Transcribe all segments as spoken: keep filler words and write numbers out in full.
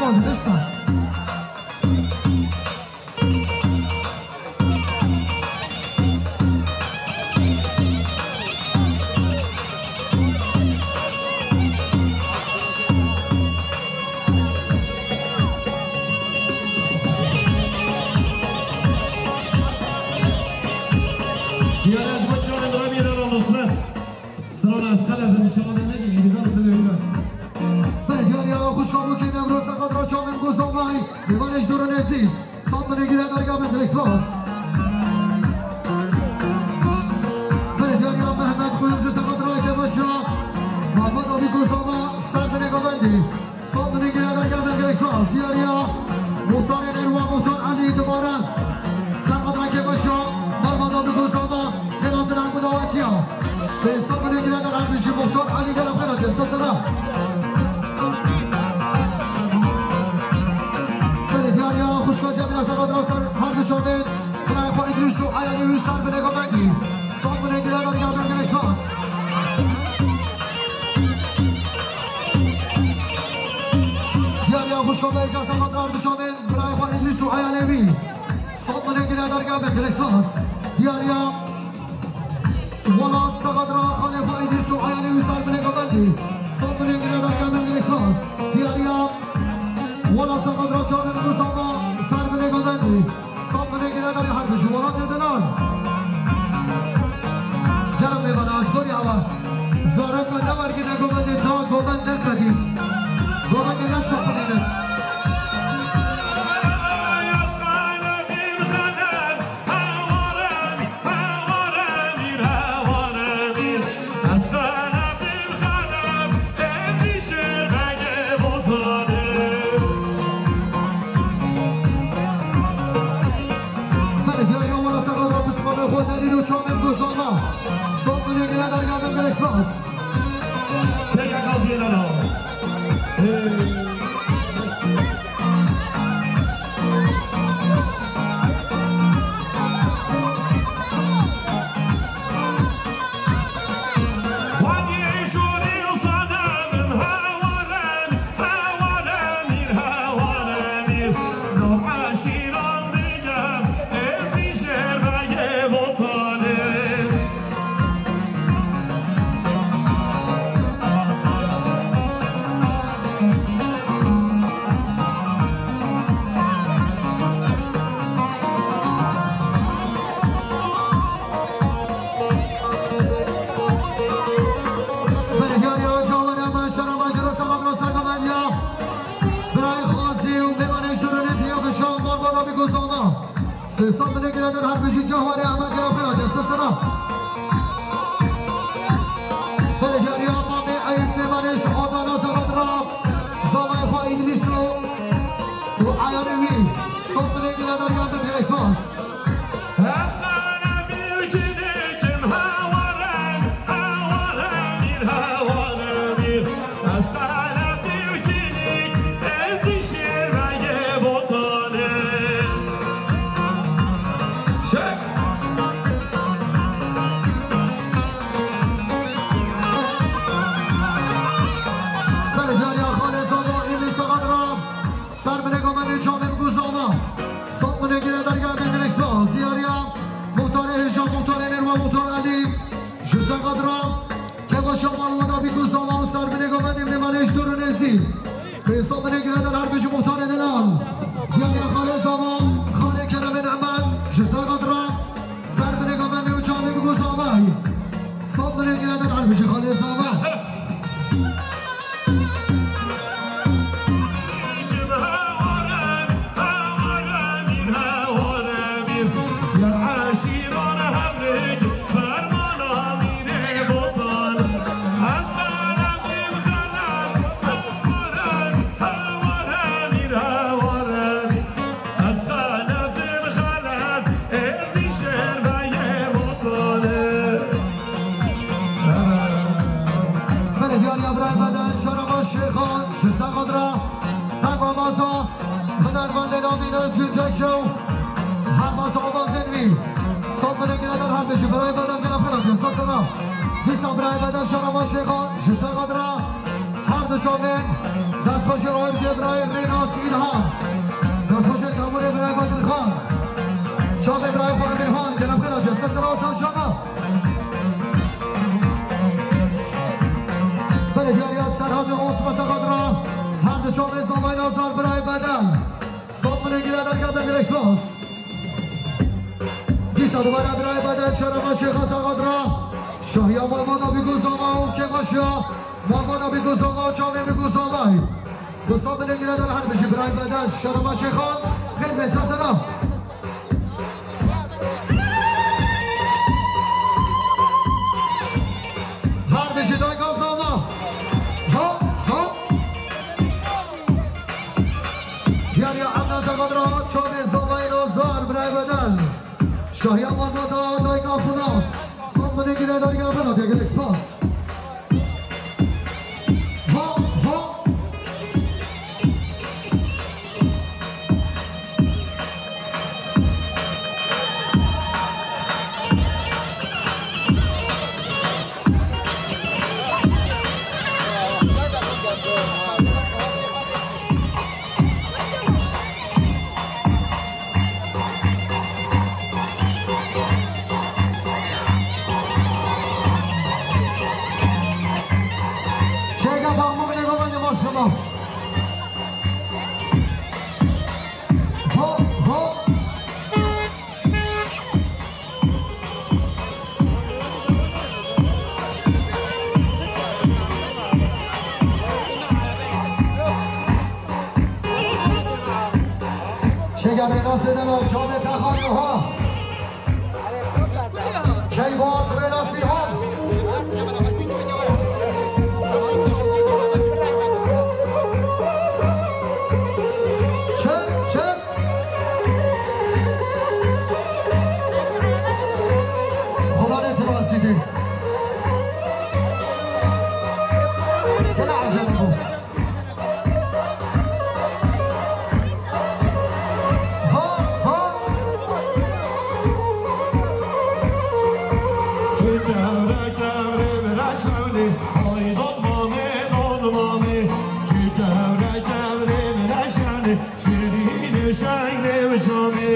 Hadi, lütfen. Diğer Ercüment Çağrı Nuramiye'den almasına. Sırada Eskalef'in inşallah da ne şey, yedi tane de öyle. Belediye ya, hoş kabul ki Nevroz Sakatra Çamim Gozovay. Divan Ejdorun Ezi. Sat bine gire dergah Mendil Esmas. Belediye ya, Mehmet Kuyumcu Sakatra Kebaşa. Muhammed Abi Gozova. Sat bine Govendi. Sat bine gire dergah Mendil Esmas. Diğer ya. Muhtar Enerva, Muhtar Ali Dibara. Sakatra Kebaşa. Muhammed Abi Gozova. Gel adına bu davetiya. Ve sabırı girenler almışı Muhtar Ali Garap Karaca sasına. Böyle diğer ya kuşka cebine sakatına sar harbi çoğunun. Kınaya ko İdris su ayağını yüz sar bine komedi. Sabırı girenler ya ben gerek sas. Diğer ya kuşka beyca sakatına harbi çoğunun. Kınaya ko İdris su ayağını yüz. Sabırı girenler ya ben gerek sas. Diğer ya Welat Saqatra Xalê xwe Îdrîs û Ayalê wî sar binê Govendî. Sed binê girêdar gelin Îdrîs Ras. Diyariya Welat Saqatra Çavê Miguzama sar binê Govendî. Sed binê girêdarê her bijî welatê dinan. Gerim mêvana ez gorî awa. Zareka ne wergine Govendê da Govend neqedît. Govendê ne şoqulînin. Belediyeya Wela Saqatra Pismane xwe delîl û çavên gozana. Sed binê girêdar gelin Îdrîs Ras. Çeka gaziyê lala. Hey. Belediya Çavên Eme Şerema Giro Saqatra Sergovendiya. Birayê Xazî û mêvanê Jûrûnê jî ya Dişan Marmara Mîgozana. Sê sed binê girêdar her bijî cahwarê Ehmed ya Firace sisina. Belediya Mamê Eyüp mêvanê ji Adana Saqatra. Zavayê xwe Îdrîs û û ayarê wî. Sed binê girêdar ya bin Îdrîs Ras. Belediya Xalê Zava, Îdrîs Saqatra. Sar binê Govendê Çavê Miguzana. Sed binê girêdar ya Mendil Esma. Diyariya Muhtarê Hêja, Muhtarê Nêrwa, Muhtar Elî. Ji Saqatra. Kevaşa Malwada Miguzana û sar binê Govendê mêvanê ji Dûr û Nêzî. Pê sed binê girêdar her bijî Muhtarê Delal. Diyariya Xalê Zava, Xalê Keremê Nehmet. Ji Saqatra. Sar binê Govendê û Çavê Miguzana. Sed binê girêdar her bijî Xalê Zava. Belediya Birayê Bedel, Şaraban Şêxan, ji Saqatra, Taqwa Maza, Hunermendê Navîn Özgün Tekşew, her masa avazên wî. Sed binê girêdar her bijî Birayê Bedel gele xwe dake, sasana. Dîsa Birayê Bedel, Şaraban Şêxan, ji Saqatra, her du çavên. Destbaşı Orge Bray Renas İlhan. Destbaşı Çamure Bray Badirhan. Çamê Bray Badirhan. Gelem kira cesa sera o ser çama. Belediye Serhat Osman Sakadra. Hem de Çamê Zamayın Azar Bray Bedel. Sat mine gire derga be güreşmez. Dîsa dubare birayê Bedel şerema Şêxa Serxadra. Şahiya malmada bi guzama û kêvaşiya malmada bi guzama û çavê bi guzamay. Gusa binê gire der her bijî birayê Bedel şerema Şêxa. Xêr be sesena. Her bijî dayka zama. Ha, ha. Diyariya Edna Serxadra, çavê zamayên azar, birayê Bedel. Şahiya malmada dayka xuna. Sat binê gire derga bera pêgirek spas. Ha, ha. Çêka tamamine govende maşallah. Ho, ho. Çêka rênasê de la çavê texanê ha. Çeybat rênasî ha. Çek, çek. Xudanê tu nasîbî. Gele ecele bû. Ha, ha. Çi kevre kevre bira şewnî, hay dotmamê, dotmamê. Çi kevre kevre bira şewnî, şirînê şeyrê û şamê.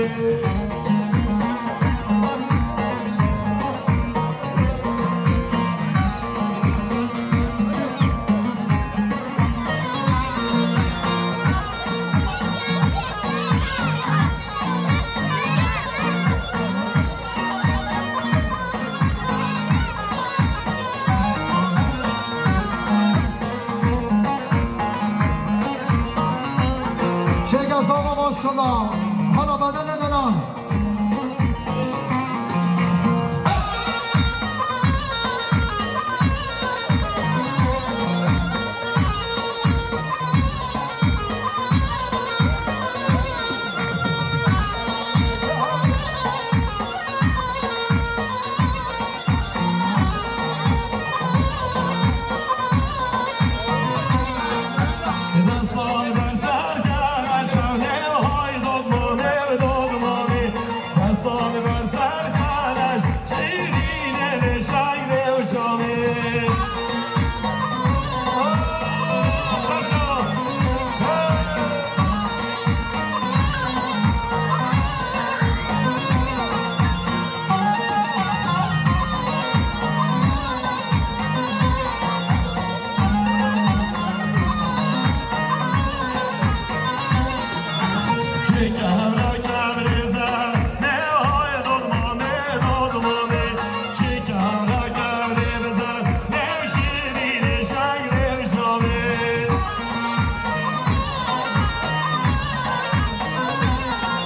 Çêka zava maşallah. Hala bedele denan.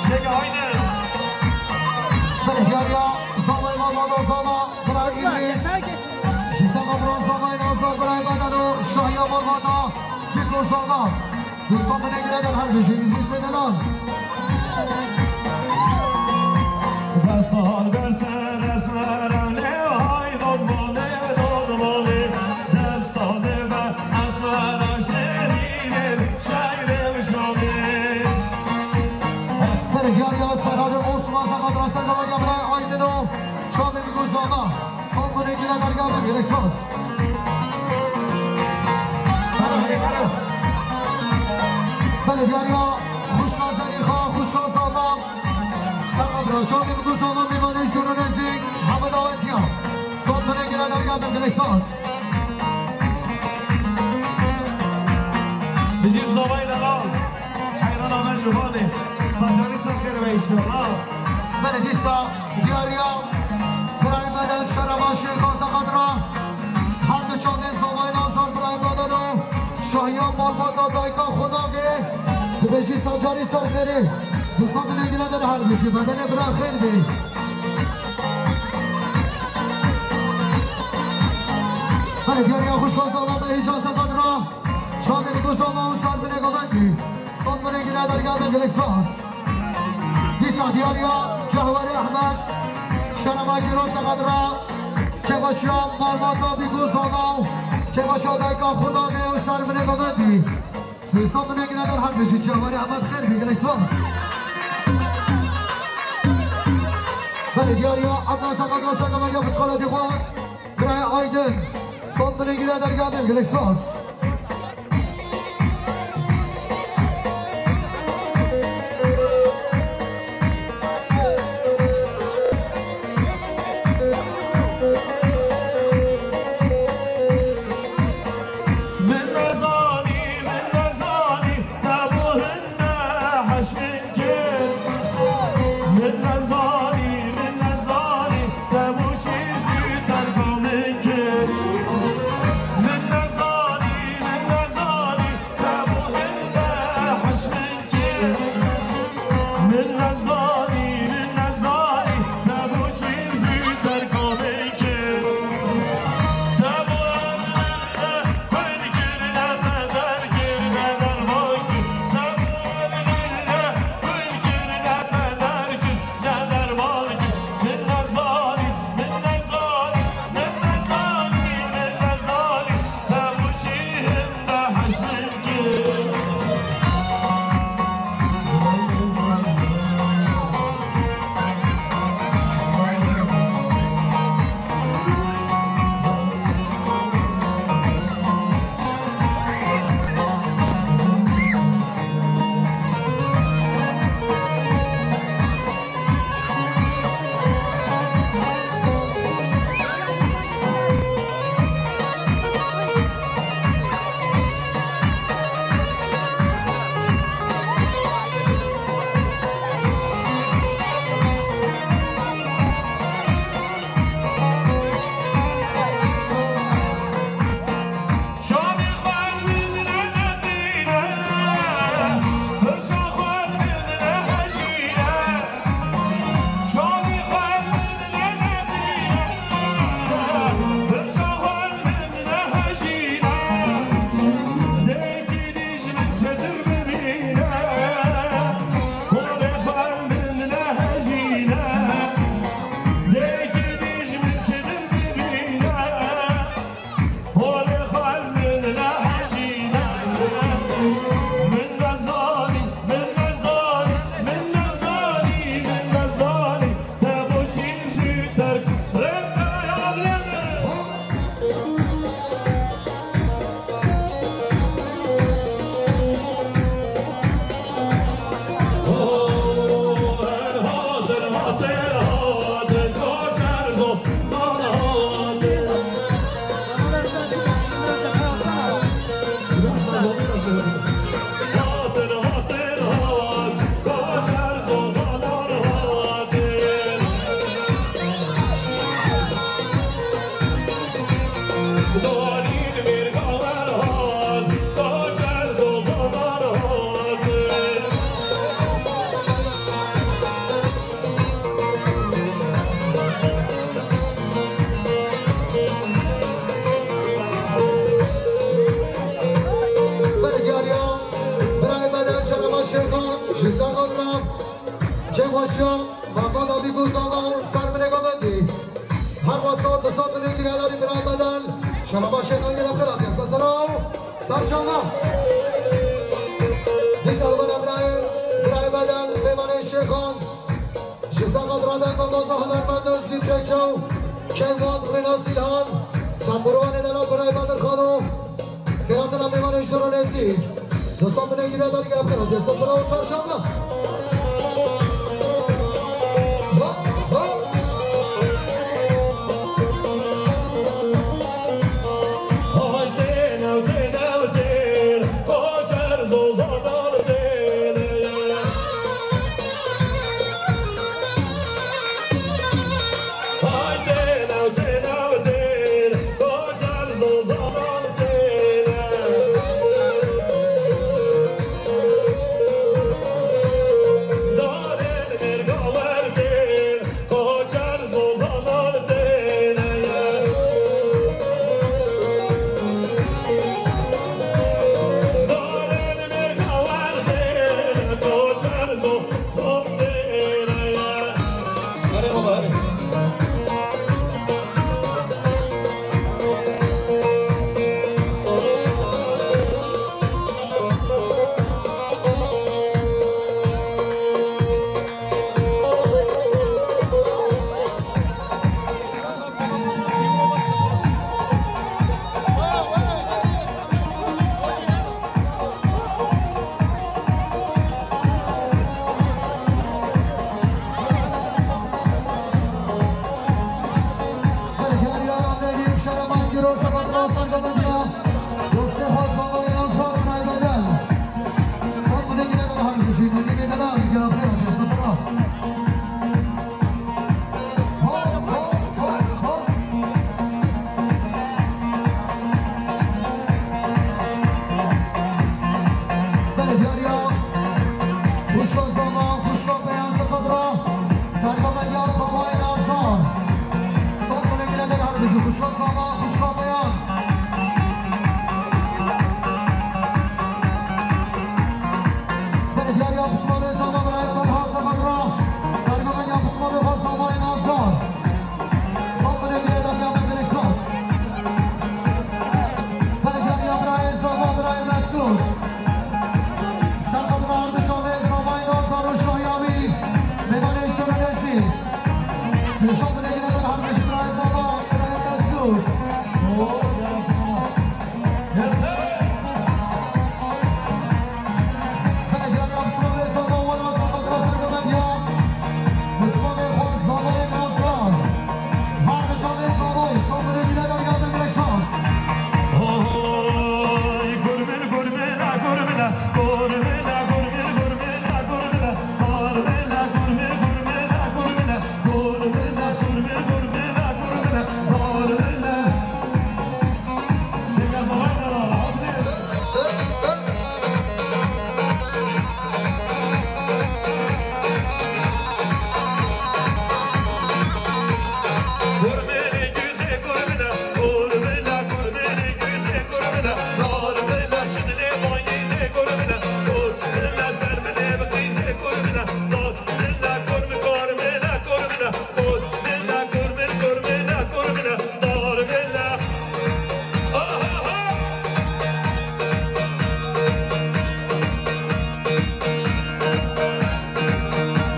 Çek, haydi. Belediye Zalay Malmada Zala, Bray İdris. Ji Zala Bra Zalay Nazar, Bray Badano, Şahiya Malmada, Biko Zala. Dostan bine gireder her bir şey, İdris Edelan. Destan berser esmer evle, hay dotmane, dotmane. Destan ver esmer şirînê, şairê şamê. Her yar ya Serhat Osman, Serhat Rasen, Galan Yabray Aydın o. Çavê bi gozana. Sal bine gire dergah bim, gerek spas. Baro, hey, baro. Diyariya xwişka Zelîxa, xwişka Zama. Seqet Reşadî bi ku Zama mêvanê ji dûr û nêzîk hemû dawetiya. Sot binê gire dergah bin, gelek spas. Bijî Zavayê delal. Heyrana me ji vanê. Sacarî ser xêr be înşallah. Belê dîsa diyariya birayê me de şerema Şêxa Seqet re. Her du çandên Zavayê Nazar birayê me de û şahiya malbata dayika xwe nabê. Dibêjî sacarî ser xêrê. Disa binê gile der her bijî. Bedelê bira xêr bê. Belê diyariya xwişka Zama me hêja Seqet re. Çandê bi ku Zama û ser binê govendî. Sot binê gile dergah bin, gelek spas. Dîsa diyariya Cehwerê Ehmed, şerema Gêro Seqet re, kêvaşiya malbata Bîgû Zona û kêvaşiya dayika xwe nabê û ser binê govendî. Sê sed binê gile der her bijî Cehwerê Ehmed xêr bê, gelek spas. Belê diyariya Edna Seqet re ser govendî ya psixolojî xwe, birayê Aydin, sot binê gile dergah bin, gelek spas. Min nezanî, min nezanî, te bo hinde heş min kir. Min nezanî, min nezanî, te bo çi zû terka min kir. Min nezanî, min nezanî, te bo hinde heş min kir. Min nezanî, min nezanî, te bo çi zû terka min kir. Te bo ev min ne hûn kir, ne te derkir, ne derman kir. Te bo ev min ne hûn kir, ne te derkir, ne derman kir. Min nezanî, min nezanî, min nezanî, min nezanî. Holê xal min nehejîne, min nezanî, min nezanî, min nezanî, min nezanî, te bo çî zû terk, rêkaya lê min. Bergiyariya birayê Bedel Şerema Şêxan ji Zexan re kêvaşiya Mehmet Abî Gulzana û Serminê Govendî. Her wesa di sed binê girêdarî birayê Bedel Şerema Şêxan gele qiratiya sesera û serşama. Dîsa li bera birayê, birayê Bedel mêvanê Şêxan. Ji Zexan re deng benda hunermend Özgür Keçe û keyvan Rênas Îlhan, tembûrvanê delal birayê Bedirxan û xêratina mêvanê ji dûr û nêzîk. Dostlar, bu ne güne dar gel, gel, gel, sesine o çarşamba. Bak, bak. Haydi, haydi, haydi, koçer zozadan dene. Haydi, haydi, haydi, koçer zozadan dene. Darên mêrga werdên, koçer zozanan dêne ye. Darên mêrga werdên, koçer zozanan dêne ye. Erê baba, erê. Belê diyariya xwişka Zama, xwişka Beyan Sefedra, sergomediya Zamayê Nazan. Sed binê gile der her bijî, xwişka Zama, xwişka Beyan. Belê diyariya pismamê Zama, birayê Ferhat Sefedra, sergomediya pismamê xwe Zamayê Nazan. Sed binê gile der ya me gelek spas. Belediya birayê Zama, birayê Mesûd. Serqedra Erdişa me Zamayê Nazan û Şahyamî. Mêvanê ji Dorê Nêzî. Sê sed binê gile der her bijî birayê Zama, birayê Mesûd.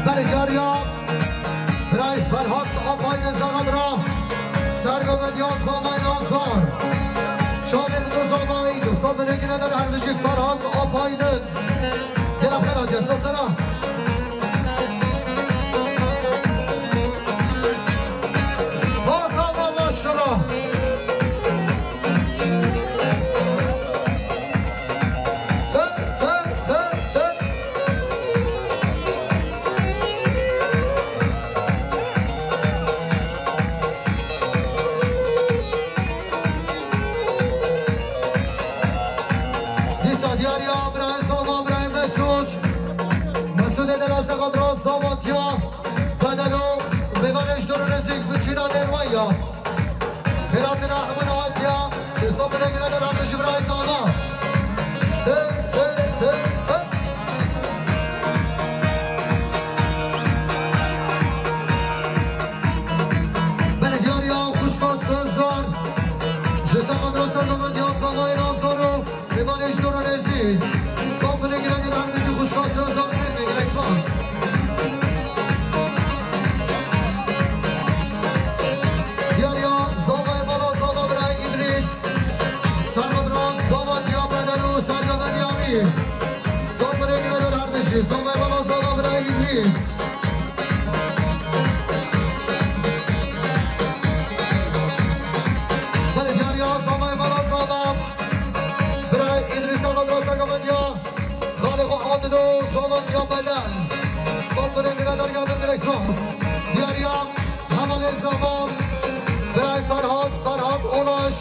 Berkariya Birayê Ferhat Apaydin Zexedra, sergomediya Zamayê Nazan. Çavê min do Zamayî, do Zamayê gine der her bijî Ferhat Apaydin. Gela xêr hatiye, sesera. Bazama maşallah. Çe, çe, çe, çe. Dîsa diyariya birayê Zama, birayê Mesûd. Mesûdê dera Zexedra, Zama tiya. Bedelo, mêvanê ji dor û nêzîk, biçîna nêrwaya. Xêratina hemû nehatiya, sê sed binê gine der her bijî birayê Zama. Hey, hey, hey, hey. Belediya xwişka Sezar, ji Zexedra sergomediya Zamayê Nazan û Mêvanê ji dor û nêzî. Sed binê gine der her bijî xwişka Sezar, mêvanê gelek spas. Zomay bala zava bira Îdrîs. Belê diyariya zomay bala zava bira Îdrîs, axa dira sergovendiya xalê xwe andido zomay ya bedel. Sofrê dira derya bin direk spas. Diyariya hevalê zava bira Ferhat, Ferhat Olaş.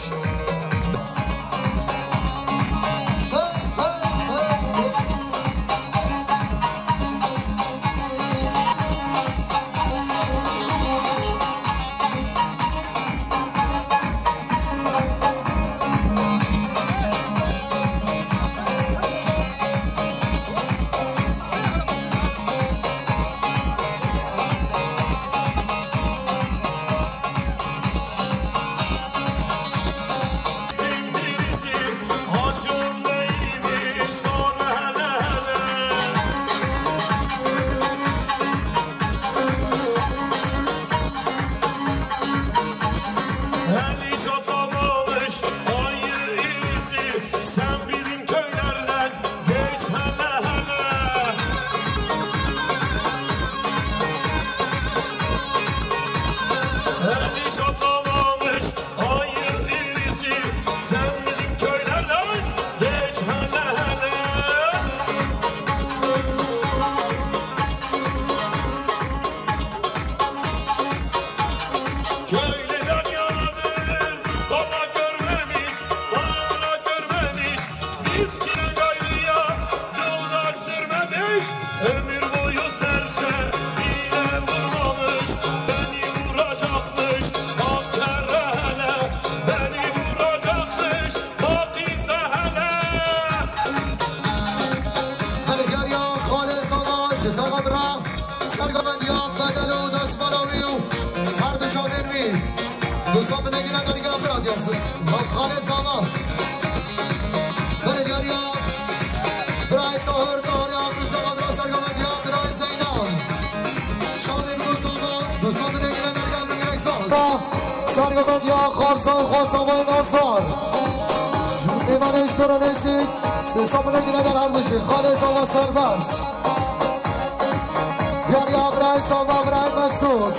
Sen bizim köylerden geç hele hele. Eli çatlamış ayı birisi. Sen bizim köylerden geç hele hele. Köylüden yanadır, baba görmemiş, baba görmemiş. Biz kime gayrıya yolda sürmemiş, ömür boyu serçe bile vurmamış. Beni vuracakmış, bak hele hele, beni vuracakmış, bak hele. Hemî diyariya xalê Zama ji Serxat re sergovendiya bedel û destmala wî û her du çavên wî. Dosan binêgine dergera pir hatiye. Xalê Zama. Belê diyariya birayê Tahir, Tahirê Abrû Serxat re sergovendiya birayê Zeynan. Şadê bi dosan, dosan binêgine dergera bin direk spas. Sergovendiya xarzay xwe Zamayê Nazar. Mêvanê ji dor û nêzîk, sê sed milê gine der her bijî. Xalê Zava serbest. Diyariya birayê Zava, birayê Mesûd.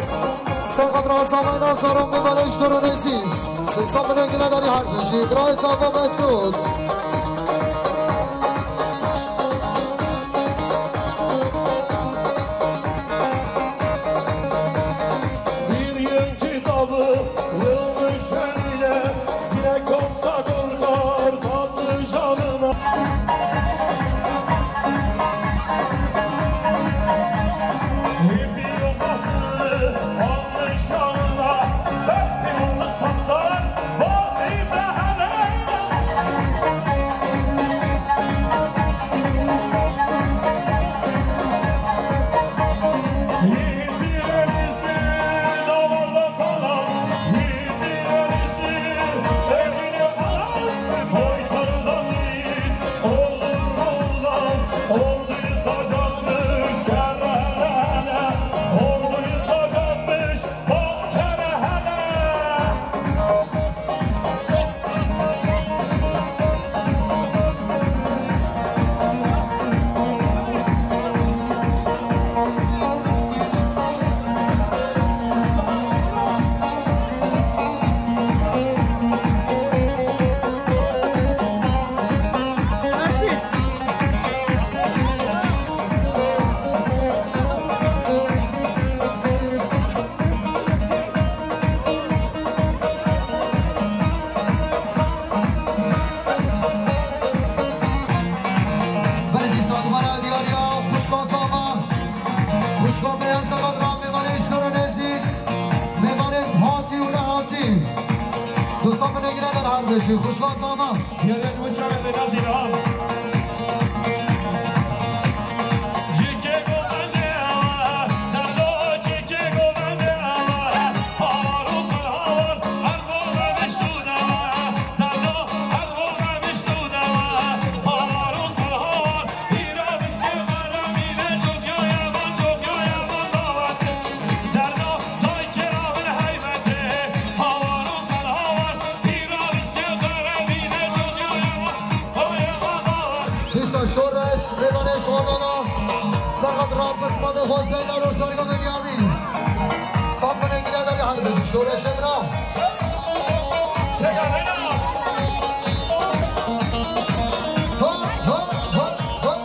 Serxat re Zamayê Nazar û mêvanê ji dor û nêzîk, sê sed milê gine derî her bijî. Birayê Zava Mesûd. Bir yün kitabı yığmış eline, sinek olsa korkar patlıcanına. İpi yufasını almış yanına, dört bir yıllık pastan bak bir de hele. Belê dîsa dubare diyariya xwişka Zava, xwişka Beyan Sebat ra mêvanê ji dor û nêzîk, mêvanê hatî û nehatî. Dosan binêgine der her bijî, xwişka Zava. Diyariya ji bo çavên rênazî re. Dîsa şoreş, mêvanê şoredana. Serhat Rab, qismete xwe Zeynel û Sergo Benyamin. Sat binê girê derya her bijî şoreşê bira. Çeka Renas. Hop, hop, hop, hop.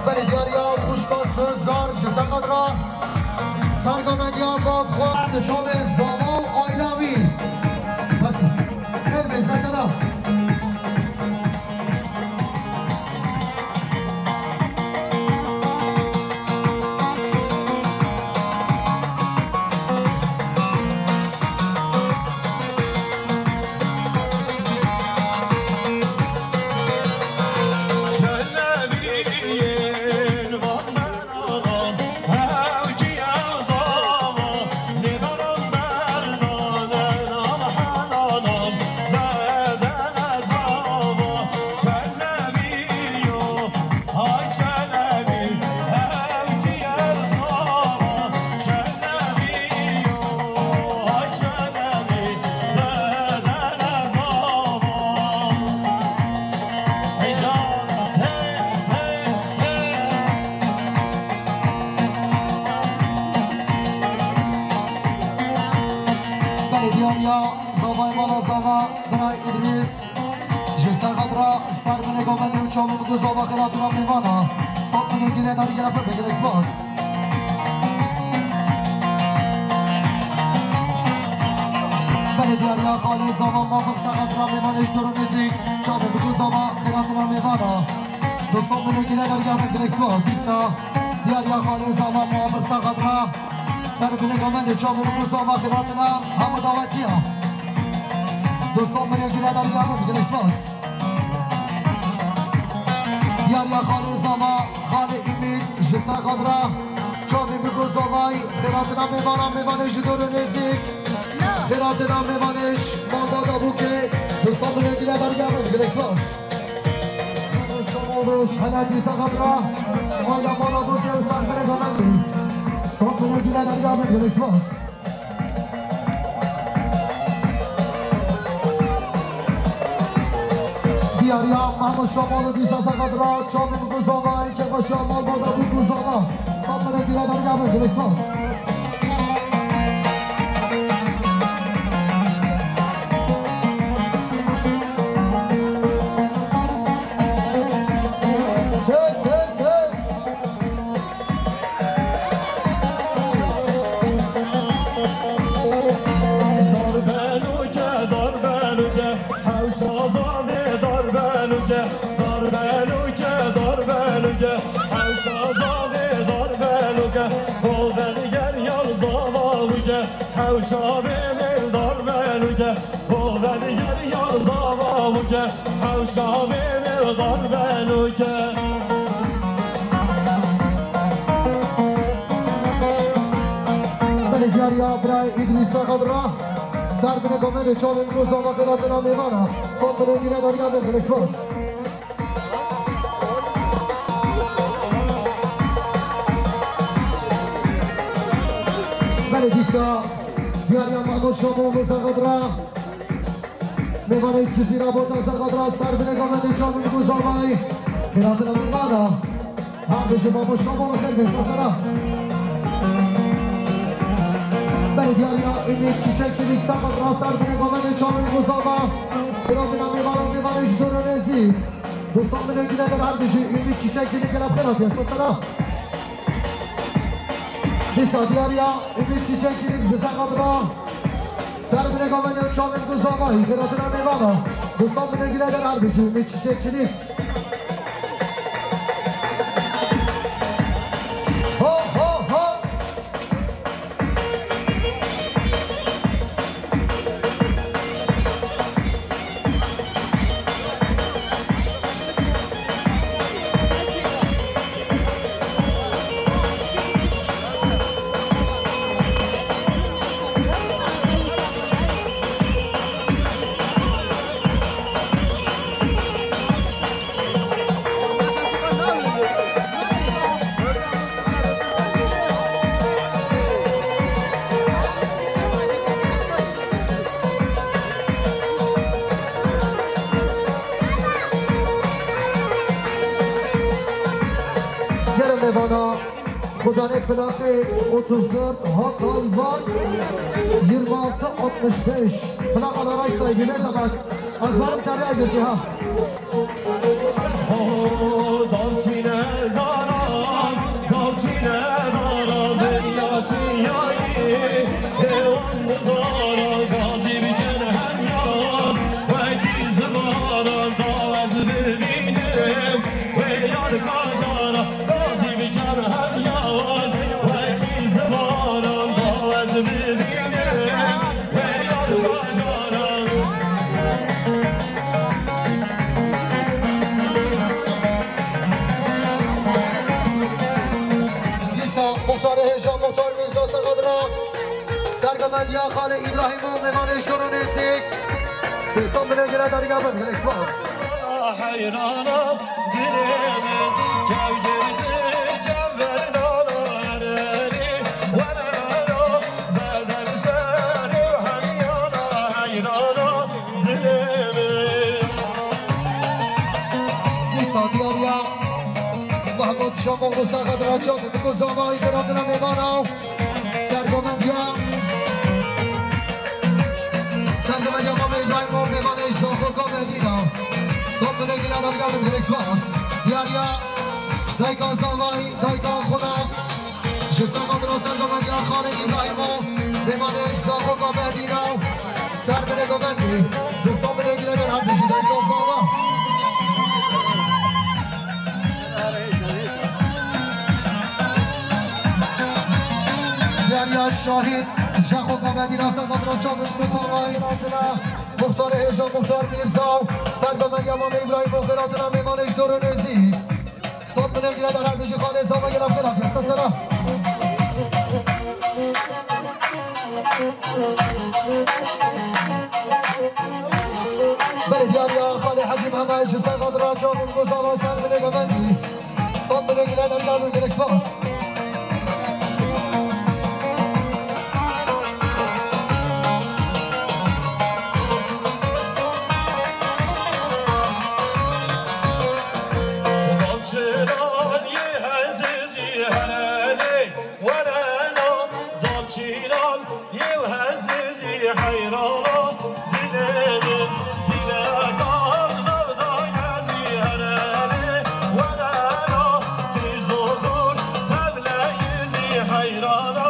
Belê diyariya wişka Sezar ji Sexadra, Sergo Benyamin, Babxwe, Şomê Zama û aîla wî. Bes, gel bê, sesena. Belê diyariya zavayê mala zava, bira Îdrîs. Ji Serxat re ser binê govendê û çavê bi ku zava xêratina mêvana. Sat binê gilê dergera pir bigire spas. Belê diyariya xalê zava mafik Serxat re mêvanê ji dor û nêzîk. Çavê bi ku zava xêratina mêvana. Du sed milyon gile dergehê Black Swan. Dîsa diyariya xalê zava mafik Serxat re ser binê govendê çavê bi ku zava xêratina hemû dawetiya. Du sed milyon gile dergehê Black Swan. Diyariya xalê zava xalê Îmîn ji Serxat re çavê bi ku zavayî xêratina mêvana, mêvanê ji dor û nêzîk. Xêratina mêvanê ji malbata bûkê. Du sed milyon gile dergehê Black Swan. Şomol û Şelatî Sexadra, Ayla Mala Bûkê û Serfirê Gamendî. Sat binê gile derya min, gelek spas. Diyariya Mahmud Şomol û Dîsa Sexadra, Çamî Bikuzova, Eke Xweşa, Malbata Bikuzova. Sat binê gile derya min, gelek spas. Darbelûke, darbelûke, hewşa zavê darbelûke. Darbelûke, darbelûke, hewşa zavê darbelûke. Govend ger yal zava wike, hewşa bê mêl darbelûke. Govend ger yal zava wike, hewşa bê mêl darbelûke. Belê diyariya birayê Îdrîsa Xedra. Ser binê komendê çavên ku zava xêratina mêvana. Sat binê gîne dariya bin, gelek spas. Belê dîsa diyariya Mahmud Şamo li Zerxadra. Mêvanê Cizîra Bota Zerxadra ser binê komendê çavên ku zavayî. Xêratina mêvana. Her bijî Mahmud Şamo li xêr be, sasera. Belê diyariya Ümit Çiçek Çelik Zerxadra ser binê komendê çavên ku zava. Xêratina mêvana, mêvanê ji dor û nêzî. Dostan min ê gîne der her bijî Ümit Çiçek Çelik gelek xêratiye, sasera. Dîsa diyariya Ümit Çiçek Çelik ji Zerxadra. Ser binê komendê çavên ku zavayî, xêratina mêvana. Dostan min ê gîne der her bijî Ümit Çiçek Çelik. Ho, ho, ho! Gelin mêvana, Xudanê plakê otuz dört Hatay Van yirmi altı altmış beş. Plaka da Rayçay, ne zahmet. Ez varım, tabii aydın ki ha. Ho, darçîne dara, darçîne dara, bêya çiyayî, dêwan nizara, gazî bikin her yan, wekî zivaran da ez bibînim, wê yar kajara, gazî bikin her yan, wekî zivaran da ez bibînim. Dîsa muxtarê hêja, muxtar Mîrza Sexadra, sergomendiya Xalê Îbrahîm û mêvanê ji dor û nêzîk. Sê sed binê gîne dariya bin, gelek spas. Heyrana dilê min, kew girdi ceverdana erelî, werena bedel serê û heryana heyrana dilê min. Dîsa diyariya Mahmud Şamoglu Sexadra çavên ku zavayî, xêratina mêvana û sergomendiya. Sergomendiya Mamê Îbrahîm û mêvanê ji Zaxo Kamedîna. Sat binê gîne dariya bin, gelek spas. Diyariya dayika zavayî, dayika xwe. Ji Sexadra sergomendiya Xalê Îbrahîm û mêvanê ji Zaxo Kamedîna. Ser binê govendî. Dostan binê gîne der her bijî, dayika zava. Diyariya Şahîn, Şaxo Kamedîna Sexadra çavên ku zavayî, xêratina muxtarê hêja, muxtar Mîrza û sergomendiya Mamê Îbrahîm û xêratina mêvanê ji dor û nêzî. Sat binê gîne der her bijî, Xalê Zava gelek xêratiye, sesera. Belê diyariya Xalê Hecî Mehmed ji Sexadra çavên ku zava, ser binê govendî. Sat binê gîne dariya bin, gelek spas. Bavçiran yê hezê jî herelê, werena bavçiran yê hezê jî heyrana dilê min. Dîleka navda gezî herelê, werena krîzodur tevleyê jî heyrana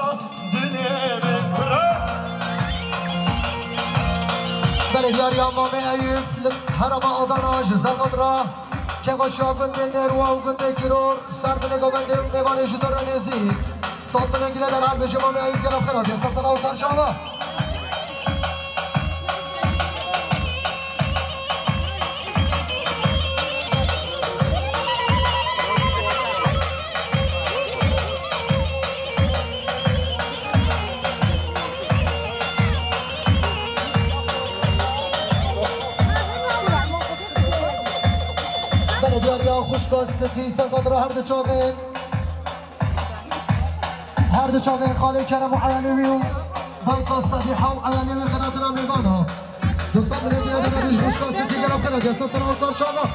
dilê min. Belê diyariya Mamê Eyûb li herêma Adana ji Zerxadra. Kevaşa gundê Nerwa û gundê Giror, ser binê govendê û mêvanê ji dor û nêzîk. Sat binê gîne der her bijî, Mamê Eyûb gelek xêratiye, sesera û serşava. Şikastî seqet re her du çavên, her du çavên xalê Kerem û eyalê wî û dayika Sebîha û eyalê wî xenatina mêvana. Du sed milê dîne de ji bo şikastî gelek xelat ya. Sesena û sar şava.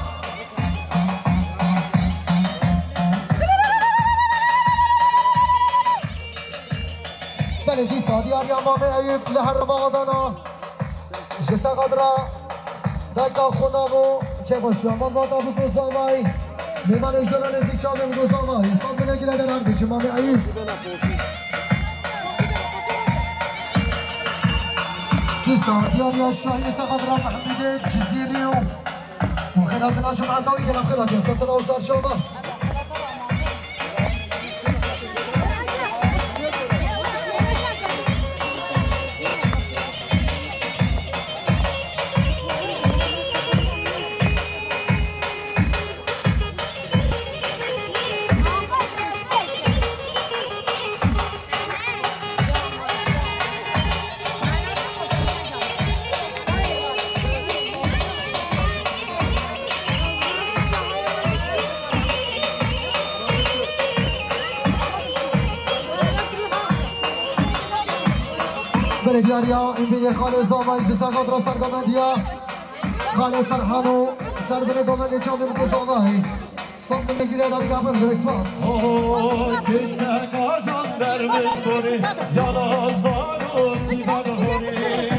Belê dîsa diyariya Mamê Eyûb li herêma Adana. Ji seqet re dayika xwe nabo kêfa şiya me bada bi gozavayî. Mêvanê ji dora nêzîk çavên gozavayî. Sed milê gire der her du ji Mamê Eyûb. Dîsa diyariya şahî seqet re Mehmûdê Cizîrî û û xênatina cemaeta wî gelek xênatî. Sesena û sar şava. Belediya Riya, îndî yê xalê Zavayî ji seqet re serdemendiya xalê Ferhan û serbirê gomendê çavê bi Zavayî. Sed milê gire da bira bin, gelek spas. Oho, keçeka jan dermin borî, yana zaro sîba dihorî.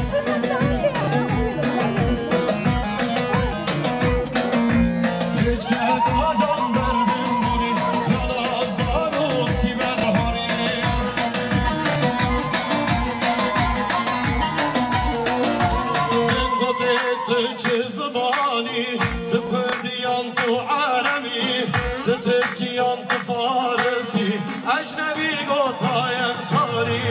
Keçeka jan dermin borî, yana zaro sîba dihorî. Min gotê tu çi zimanî, tu kurdî yan tu erebî, tu tirkî yan tu farisî, ecnebî gotayem sarî.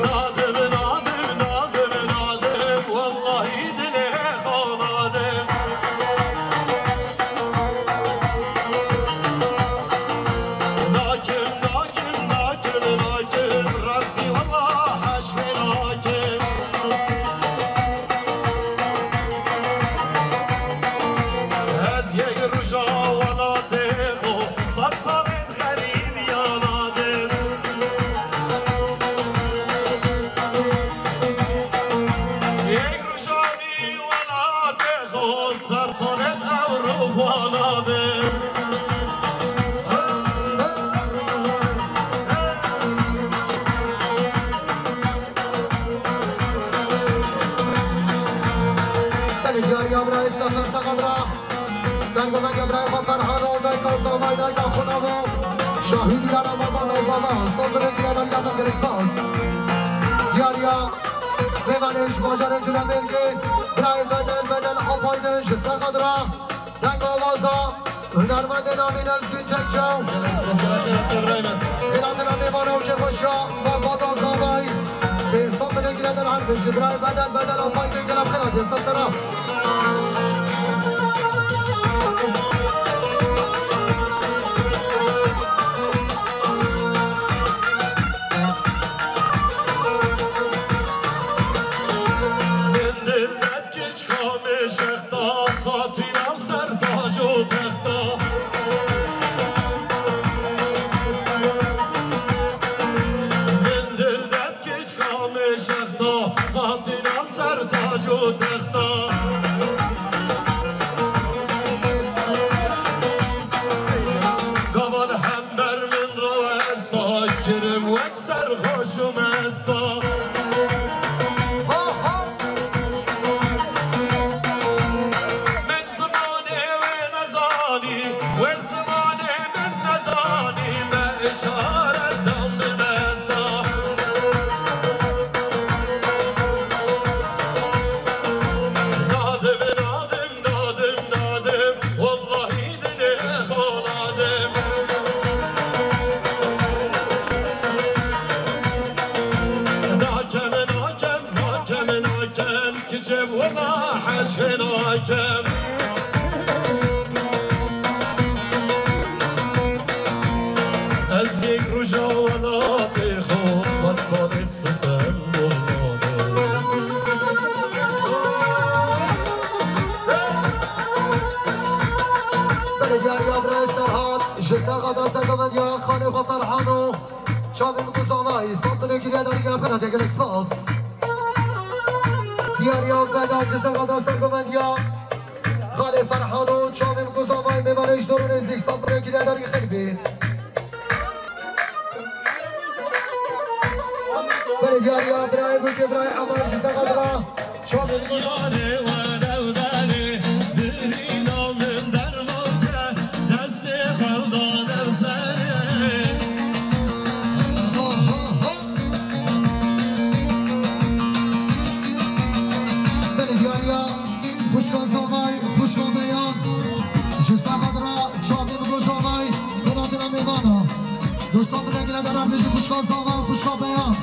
Nadim, nadim, nadim, nadim, wellahî dilê xwe nadim. Nakim, nakim, nakim, nakim, Rebbî wela heş wê nakim. Ez yek roja welatê xwe, sed salên xerîbiya nadim. Yek roja Welatê xwe sed sal e Ewropa nabe. Belê diyariya birayê Sefer Seqedra. Sergovendiya birayê xwe Ferhan û dayika Zavay, dayika xwe navo. Şahîdî rana mabana Zava. Sandinê diyara diyara Xelîstas. Diyariya Mêvanê ji bajarê Cilemêrgê, birayê Bedel, Bedel Apaydin ji Serqedra, deng awaza hunermendê navîn Elfgün Tekçaw. Xêlatina mêvana û kêfxweşiya me bada Zavay. Pênc sed milê gire der her du ji birayê Bedel, Bedel Apaydin gelek xêlatiye ser sera. Min dil ded kiçka mêşexta, xatînan ser tac û texta. Min dil ded kiçka mêşexta, xatînan ser tac û texta. Gavan hember min rawesta, kirim wek serxweş û mesta. Min zimanê wê nezanî, wê zimanê min nezanî, me îşaret dan bi mesta. Nadim, nadim, nadim, nadim, wellahî dilê xwe nadim. Çavê min ku zanayî, sed binê giriya darî gera pera gelek spas. Diyariya veda ji ser qadra sergovendiya Xalê Ferhano, çavê min ku zanayî, mêvanê ji dor û nêzîk, sed binê giriya darî xêr bî. Belê diyariya birayê Gulkê, birayê Emar ji ser qadra. Çavê min ku Yarê were were, birîna min derman ke, destê xew dane serê. Belê diyariya xwişka Zavay, xwişka Beyan. Ji ser qadra çavê min ku Zavay, binatina mêvana. Dostan, binegire derar bêjin xwişka Zavay, xwişka Beyan.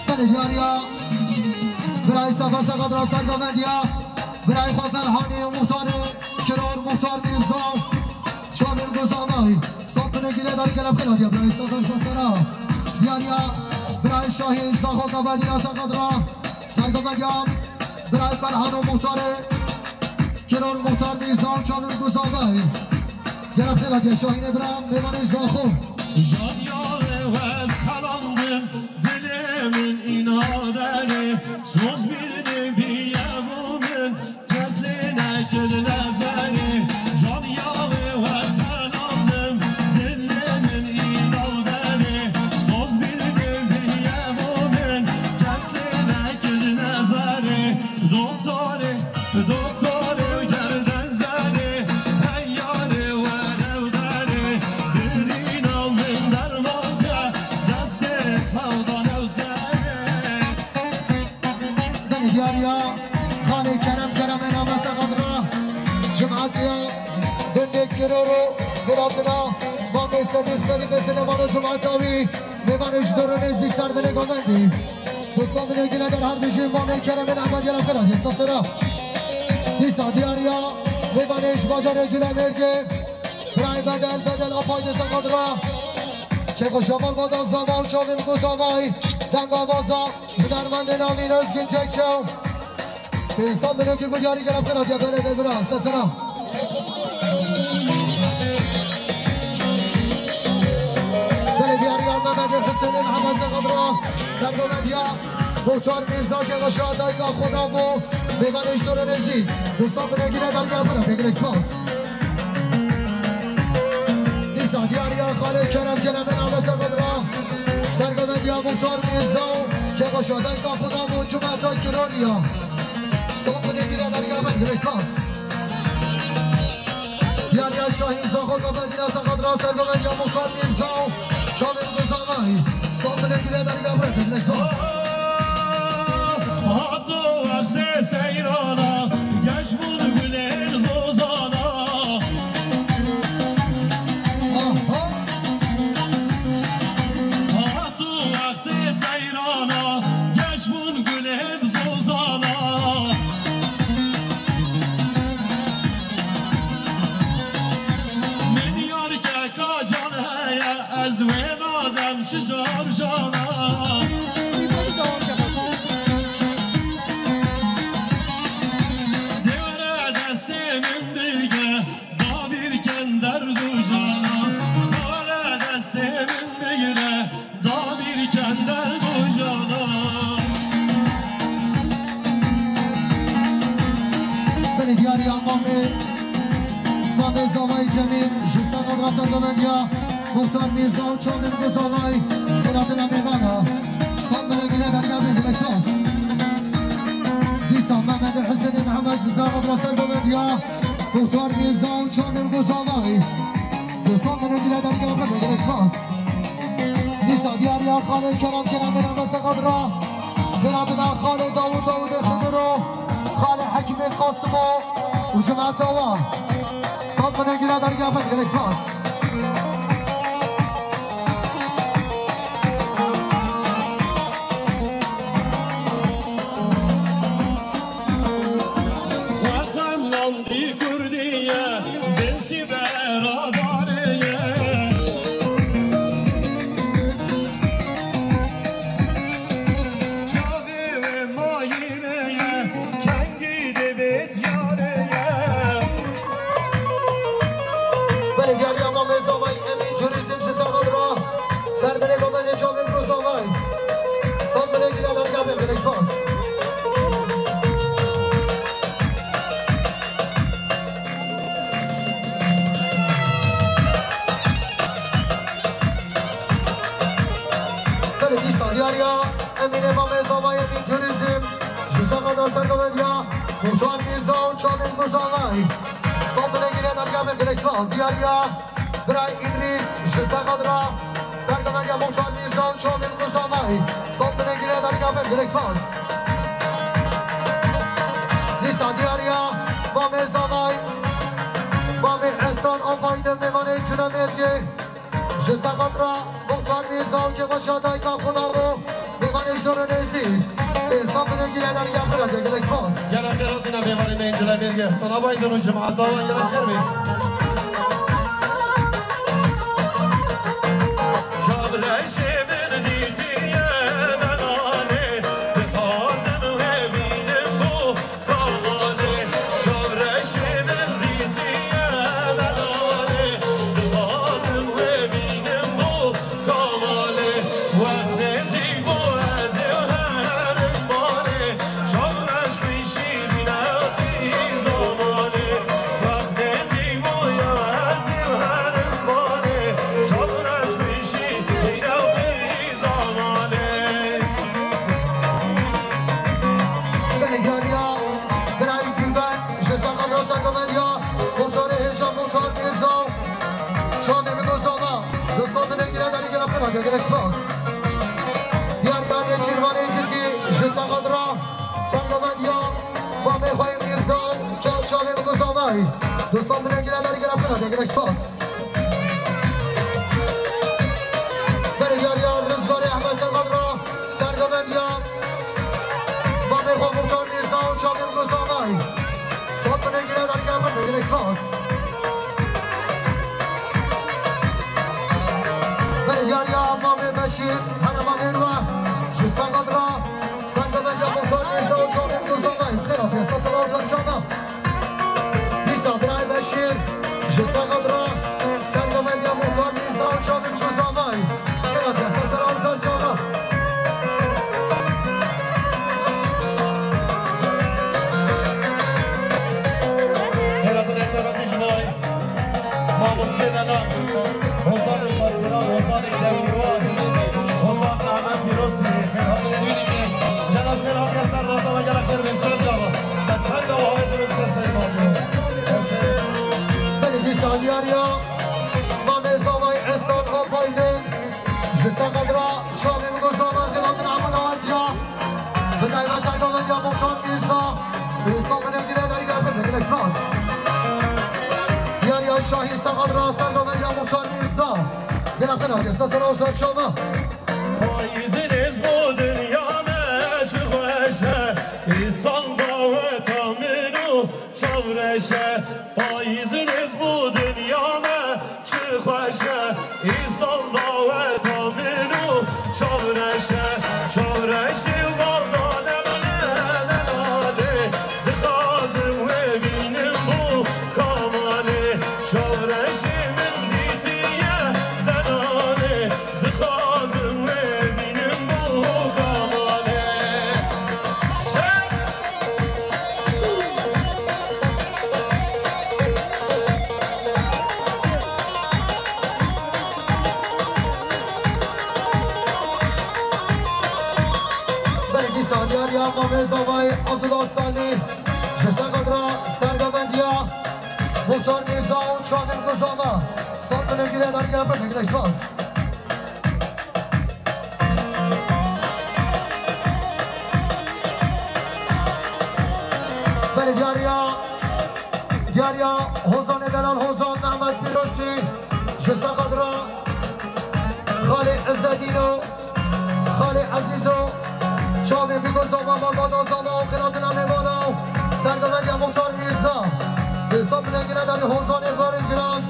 Belê diyariya. Birayê Sefer Seqedra sergovendiya. Birayê xwe Ferhanê û muxtarê Kiror, muxtar Mîrza. Çavê min ku Zavay. Sed binê giriya darî gelek xêr hatiye, birayê Sefer Sesera. Diyariya. Birayê Şahîn ji daxo Kavadîna Seqedra sergovendiya. Birayê Ferhan û muxtarê Kiror, muxtar Mîrza û çavê min ku Zavay. Gelek xêr hatiye Şahînê bira, mêvanê ji daxo. Jan yarê we selandim, dilê min înaderê, soz birdim biyebû min, kes lê nekir nezerê. Jan yarê we selandim, dilê min înaderê, soz birdim biyebû min, kes lê nekir nezerê. Doktorê, doktorê û gerden zerê, hey yarê were û derê, birîna min derman ke, destê xew dane serê. Belê diyariya xalê Kerem, Kerem ê name Seqedra, cemaetiya gundê Kiror û biratina Mamê Sedîq, Sedîqê Silêman û cemaeta wî, mêvanê ji dor û nêzîk ser binê govendî. Dostan, binê gile der her dijî Mamê Kerem ê name gelek xêr hatiye, Sesera. Dîsa diyariya mêvanê ji bajarê Cilemêrgê, birayê Bedel, Bedel Apaydê Seqedra. Keko Şamal Bada Zava û çavê min ku Zavay, denga vaza. Hunermendê navîn Özgün Tekçew. Pênc sed milyon kir ku diyarî gelek xêr hatiye, belê de bira, Sesera. Belê diyariya Mehmetê Husênê Mihemed Seqedra, sergovendiya. Muxtar Mîrza Kevaşa dayika xwe da bo mêvanê ji dor û nêzîk. Du sed binê gire darî gelek xêr hatiye, gelek spas. Dîsa diyariya xalê Kerem, Kerem ê name Seqedra. Sergovendiya Muxtar Mîrza û Kevaşa dayika xwe da bo cumeta Kiroriya. Sed binê gire darî gelek xêr hatiye, gelek spas. Diyariya Şahîn Zaxo Kafedîna Seqedra, sergovendiya Muxtar Mîrza û çavê min ku Zavay. Sed binê gire darî gelek xêr hatiye, gelek spas. Hato wextê seyrana, geş bûn gulên zozana. Aha. Hato wextê seyrana, geş bûn gulên zozana. Min diyar keka can heye, ez wê nadem çi car cana. Dê were destê min birge, da bîr ken derd û jana. Da were destê min bigire, da bîr ken derd û jana. Belê diyariya Mamê, Mamê Zavayê Cemîl, ji Seqedra sergovendiya Muxtar Mîrza û çavê min ku Zavay, biratina mêvana. Sed binê gire darî gelek xêr hatiye, gelek spas. Dîsa Mehmetê Husênê Mihemed ji Seqedra sergovendiya Muxtar Mîrza û çavê min ku Zavay. Du sed binê gire darî gelek xêr hatiye, gelek spas. Dîsa diyariya xalê Kerem, Kerem ê name Seqedra. Biratina xalê Dawûd, Dawûdê Xidiro. Xalê Hekîmê Qasimo û cemaeta wa. Sed binê gire darî gelek xêr hatiye, gelek spas. Xwe xem nandî Kurdî ye, bin sî beradarê ye. Çavê wê mayînê ye, kengî Belê diyariya mamê zavayî Emîn Turizm ji Serxan re ser binê babetê çavên ku zavayî. Sed binê gîne dergabê gelek spas. Belê dîsa diyariya Emînê mamê zavayî Emîn Turizm. Ji Serxan re sergovendiya Muxtar Mîrza û çavên ku zavayî. Sed binê gîne dergabê gelek spas. Diyariya birayê Îdrîs ji Serxan re sergovendiya Muxtar Mîrza û çavên ku zavayî. Sed binê gîne dergabê gelek spas. Dîsa diyariya mamê zavayî, mamê Ehsan Apaydin mêvanê Cunamêrgê. Ji Serxan re Muxtar Mîrza û Kemal Şah dayika xwe da û mêvanê ji dor û nêzî. Ê, sed binê gîne dergabê gelek spas. Gelek xêr hatine mêvanê me yên Cunamêrgê. Ehsan Apaydin û cemaeta wan gelek xêr bê. Çavreşê min dîtiye delalê, dixwazim wê bînim bo Kamalê, çavreşê min dîtiye delalê, dixwazim wê bînim bo kamalê. Wext nêzîk bû ez ê herim malê, çavreş min şîrîn e qîza malê. Wext nêzîk bû ya ez ê herim malê, çavreş min şîrîn e qîza malê. Belê diyariya Birayê Gülben, ji Serxan re sergovendiya Muxtarê hêja Muxtar Mîrza, çavê min ku zava, du sed binê gîne dergabê gelek spas. Diyariya Nêçîrvanê Cikî, ji Serxan re sergovendiya mamê xwe yê Mîrza, çavê min ku zavayî, du sed binê gîne dergabê gelek spas. Belê diyariya Rizgarê Ehmed Serxan re sergovendiya mamê xwe Muxtar Mîrza û çavên ku zavayî. Sed binê gîne dergabê gelek spas. Belê diyariya mamê Beşîr, herevanên we ji Serxan re sergovendiya Muxtar Mîrza û çavên ku zavayî. Xêr hatiye, sed sala û ser çava. Dîsa birayê Beşîr, ji Serxan re sergovendiya Muxtar Mîrza û çavên ku zavayî. Xêr hatiye, sed sala û ser çava. Xêr hatin, xêr hatin ji bo mamostê me nan. Hozanê Fatmîran, Hozanê Dewrîwar, Hozan Mehmet Pîrozî, xêr hatinê wî dike. Gela xêr hatiye ser rata ve, gela xêr ve ser çava. Te çend dewa hê dilim ser serê mamê. Belê dîsa diyariya mamê zavayî Ehsan Apaydin. Ji Serxan re çavê min ku zava, xêr hatin hemû dawetiya. Bi taybet sergovendiya Muxtar Mîrza. Ê, sed binê gîne dergabê gelek spas. Diyariya Şahî Serxan re sergovendiya Muxtar Mîrza. Gelek xêr hatiye, sed sala û ser çava. Payîzin ez bo dinya me çi xweş e, îsal daweta min û çavreş e. Payîzin ez bo dinya me çi xweş e, îsal daweta min û çavreş e. Çavreşê baldane min e delalê, dixwazim wê bînim bo kamalê. Çavreşê min dîtiye delalê, dixwazim wê bînim bo kamalê. Belê dîsa diyariya mamê zavayê Abdullah Salih, ji Serxan re sergovendiya Muxtar Mîrza û çavên ku zava. Sed binê gîne dergabê gelek spas. Belê diyariya, diyariya Hozanê delal Hozan Mehmet Pîrozî, ji Serxan re xalê Îzzetîno, xalê Ezîzo, çavê bî ku zava, malbata zava û xêr hatina mêvana û sergovendiya Muxtar Mîrza. Sê sed binê gîne dergabê Hozanê xalê giran,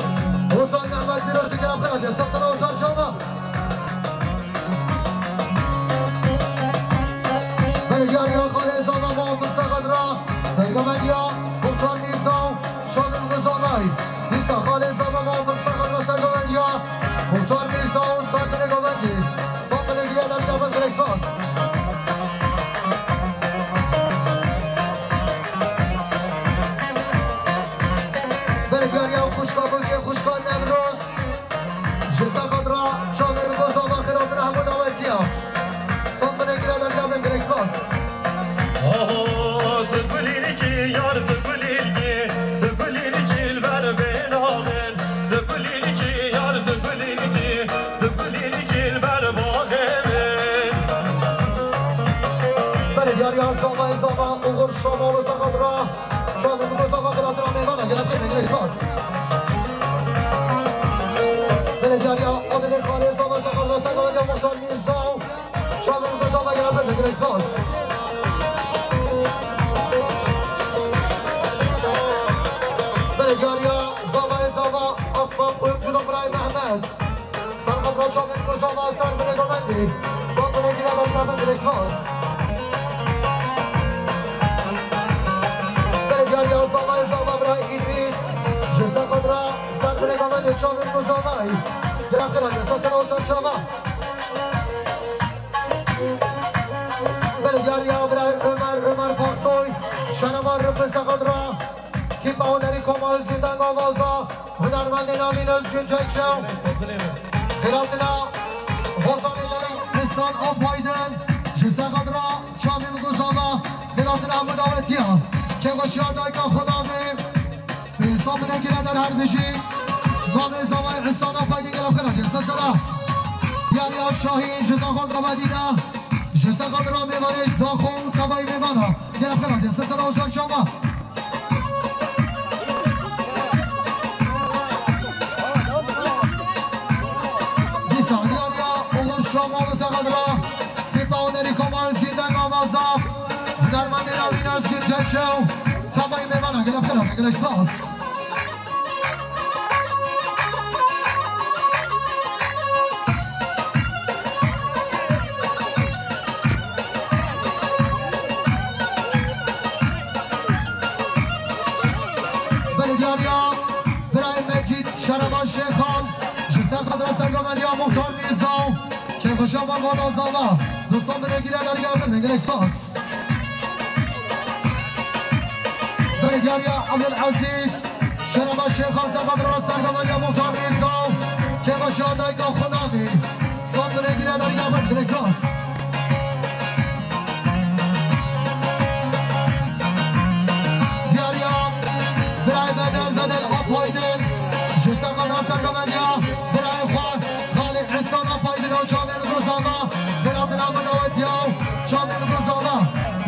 Hozan Mehmet Pîrozî, gelek xêr hatiye, sed sala û ser çava. Belê diyariya xalê zava Muhammed Serxan re sergovendiya Muxtar Mîrza û Çavên Gozanay. Dîsa xalê Zava Muhammed Serkan Rasa Govendiya. Muxtar Mîrza û Serkanê Govendi. Serkanê Gilê Derya bin Dilek Spas. Belê diyariya xwişka Gulkê, xwişka Newroz. Ji Sexad re Çavên Gozava xêratina hemû dawetiya. Sal binê gire derya bin, gelek spas. Oho, tu gulînîkî yar, tu gulînîkî, tu gulînîkî li ber bêna min, tu gulînîkî yar, tu gulînîkî, tu gulînîkî li ber baxê min. Belê diyariya Zavayê Zava, Uxur Şamal û Sexad re. Şahin Gozava xêratina mêvana, gelek xêr, gelek spas. Belê diyariya Adilê Xalê Zava Sexad re Sexad ya Muxtar Mîrza. Şahin Gozava gelek xêr, gelek spas. Belê diyariya Zavayê Zava Akbab û Gulo Birayê Mehmet. Serqet ra Çavên Gozava ser binê Govendî. Sal binê gire derya bin, gelek spas. Belê diyariya Zavayê Zava bira Îdrîs. Ji Serqet ra ser binê Govendî Çavên Gozavayî. Gelek xêr hatiye, ser ser û ser çava. Belê diyariya bira Ömer, Ömer Paksoy. Şerema Rifin Serqet ra. Kîpa hunerî Koma Özgün Dengavaza, hunermendê navîn Özgün Tekşew. Xêratina Hozanê Leyla, Îhsan Apaydin, ji Sexad ra Çavên Gozava, xêratina hemû dawetiya. Kêxweşiya dayika xwe navê, Îhsan binê gire der her bijî. Navê Zavayê Îhsan Apaydin gelek xêr hatiye. Sesera. Diyariya Şahîn, ji Zaxo Gavadîna, ji Sexad ra mêvanê Zaxo û tevayî mêvana. Gelek xêr hatiye. Sesera û ser çava. Dîsa diyariya Oğuz Şamal û Sexad ra, Kîpa hunerî Koma Özgün Dengavaza, hunermendê navîn Özgün Tekşew, çavayî mêvana, gelek xêr hatiye, gelek spas. Belê diyariya birayê Mecîd Şerevan Şêxan, ji Sexad ra Sergoveliya Muxtar Mîrza û kêfxweşa malbata Zava, dostan binê gire derya bin, gelek spas. Belê diyariya Ebdulezîz Şerevan Şêxan, Sexad ra Sergoveliya Muxtar Mîrza û kêfxweşa dayika xwe navî. Sal binê gire derya bin, gelek spas. Diyariya birayê Bedel, Bedel Apaydin, ji Sexad ra Sergoveliya birayê xwe, Xalê Îhsan Apaydin û Çavên Gozava, xêratina min dawetiya û Çavên Gozava.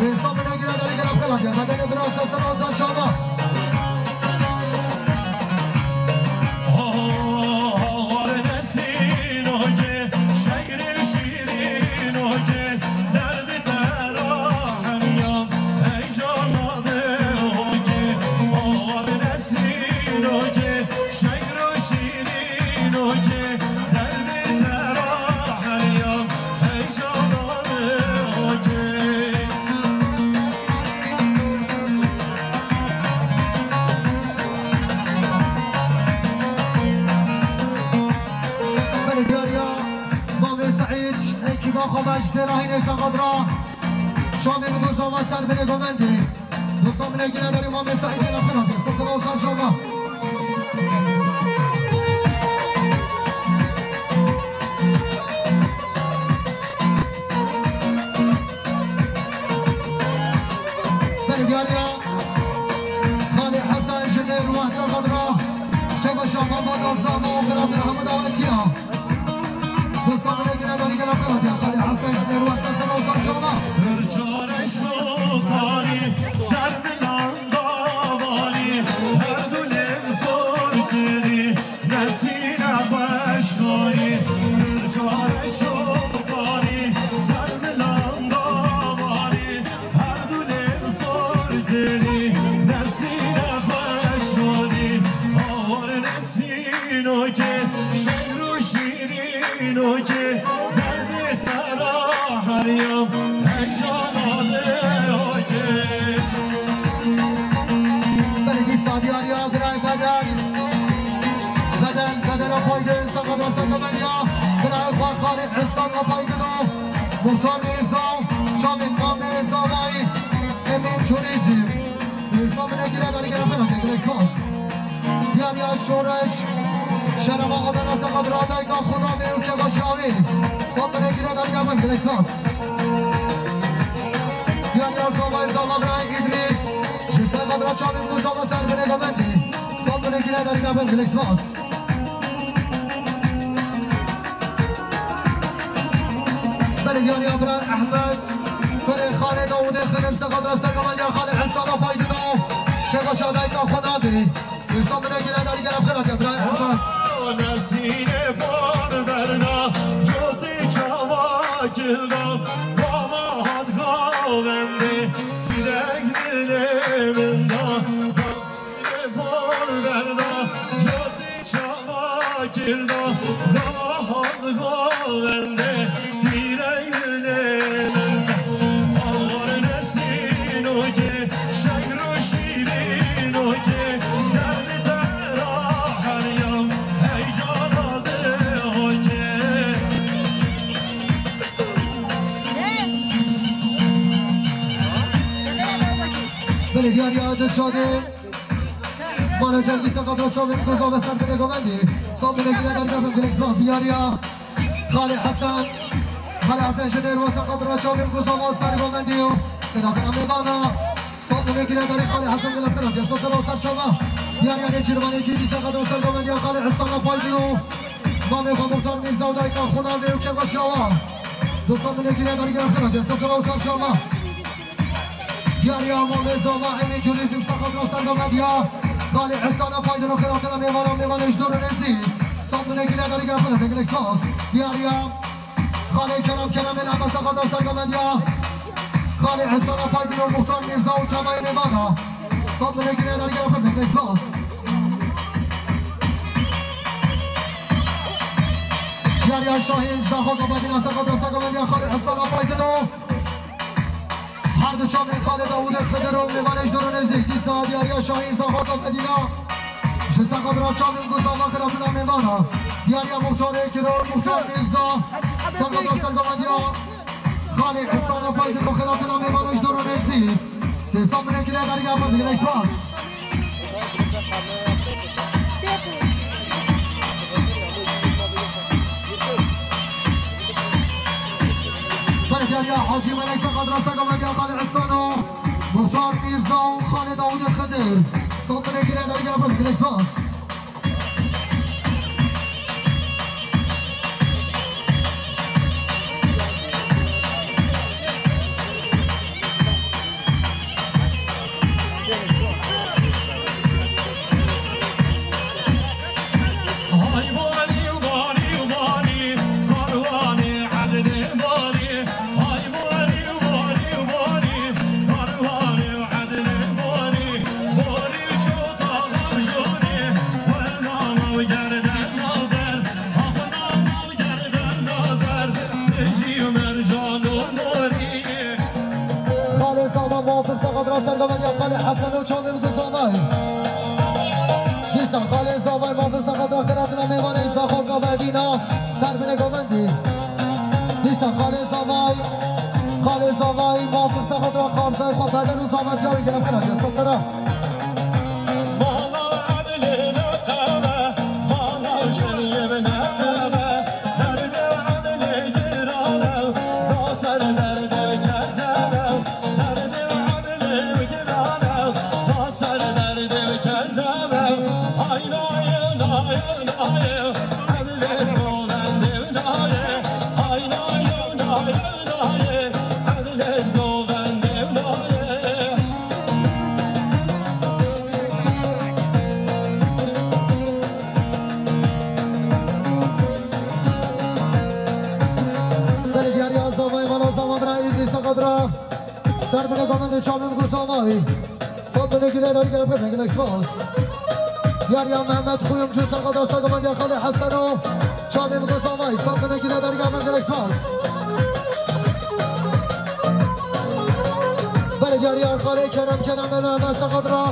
Îhsan binê gire derya, gelek xêr hatiye. Bedelê bira Sesena û Serçava. Belê diyariya Mamê Seîd, ekîba xwe ve ji Dêra Hînê Sexad ra Çavên Gozava ser binê Govendê. Dostan binê gire derê Mamê Seîd, gelek xêr hatiye. Sesena û Serçava. Belê diyariya Xalê Hesen ji Nêrwe Sexad ra, kêfxweşa malbata Zava û xêratina hemû dawetiya. Dostan binê gire derya, gelek xêr hatiye. Xalê Hesen ji Nêrwe, Sesena û Serçava. Pir çare şokarî ser milan davarî, her du lêv zor kirî. Nesîne xweşkarî, pir çare şokarî, ser milan davarî, her du lêv zor kirî. Nesîne xweşkarî, hawar nesînokê, şêr û şîrînokê, derdê te ra her yam, heyjana dilokê. Hessan Apaydino, Muhtar Mirza, Şamil Mamê Zavayî, Emin Turizm. Mirza binekî le dergera xwe nake, gelek spas. Diyariya Şoreş, Şerava Adana Seqat Radayka Xunavê û Kevaşavê. Sat binekî le dergera xwe, gelek spas. Diyariya Zavay Zava Bira Îdrîs, ji Seqat Raçavê û Zava ser binê govendî. Sat binekî le dergera xwe, gelek spas. Belê diyariya bira Ehmed, berê Xalê Dawudê Xidir Seqat Raster Gamandiya Xalê Hesana Paydino, Kevaşa dayka xwe nabê. Sêsa binekî le derî gele xwe nake bira Ehmed. Nesîne bar berda, cotê çava kirda, bava hat gavendê, direk dilê min da. Bor berda, cotê çava kirda, rahat govende, hîrey dilê min. Awar nesîno ke, şekr û şîrîno ke, derdê te ra her yam, heycana diho ke. Belê diyariya Dilşadê. Mala Cengîz Seqat Raçavê Mikoza ve ser binê govendî. Sal binê gile dergefin gelek spas diyariya. Xalê Hesen. Xalê Hesen ji Nêrwa Seqat Raçavê Mikoza ve ser govendî. Xêratina mêvana. Sal binê gile derî Xalê Hesen gile xêrat ya. Sasera ser çava. Diyariya Nêçîrvanê Cîdî Seqat ser govendî ya Xalê Hesana Paydino. Mamê xwe Muxtar Mîrza û dayika xwe navê û kevaşawa. Du sal binê gile derî gile xêrat ya. Sasera ser çava. Diyariya Mamê Zava Emîn Turizm Seqat Raster Gamandiya. Xalê Hesana Paydino xêratina mêvana, mêvanê ji dor û nêzî. Sat binekî le derî gele xwe nake, gelek spas. Diyariya Xalê Kerem Keremê Name Seqat Raster Gamandiya. Xalê Hesana Paydino Muxtar Mîrza û temayê mêvana. Sat binekî le derî gele xwe nake, gelek spas. Diyariya Şahîn Zaxo Gabadîna Seqat Raster Gamandiya Xalê Hesana Paydino. Her du çavên Xalê Dawûdê Xidir û mêvanê ji dor û nêzîk dîsa diyariya Şahîn Zaxota Medîna ji Seqat Raçavê û Guzava xiratina mêvana. Diyariya Muxtarê Kiro, Muxtar Mîrza, Seqat Raster Gamandiya Xalê Hesana Paydin û xiratina mêvanê ji dor û nêzîk. Sê sed binekî le derî gele xwe nake, gelek spas. Belediya Hacî Melek Seqat Raster Gamandiya Xalê Hesano, Muxtar Mîrza û Xalê Dawûdê Xidir. Sat binekî le derî gele xwe nake, gelek spas. Xalê Zava Muwafiq Seqat Raster Gamandiya Xalê Hesen û Çavê Guzavay. Dîsa Xalê Zavay Muwafiq Seqat Ra xêratina mêvanê Zaxo Gavadîna ser binê govendî. Dîsa Xalê Zavay, Xalê Zavay Muwafiq Seqat Ra xarzay xwe beden û zamandiya wî gele xêratiya sesera. Belê diyariya Zavayê mala Zava bira Îdrîsa Qadra. Ser binê govendê Çavê Migûr Zavayê. Sat binê gile derî gele pê gelek spas. Diyariya Mehmet Xuyumcu Seqadra Sergovendiya Xalê Heseno. Çavê Migûr Zavayê. Sat binê gile derî gele pê gelek spas. Belê diyariya Xalê Kerem Kerem Mehmet Seqadra.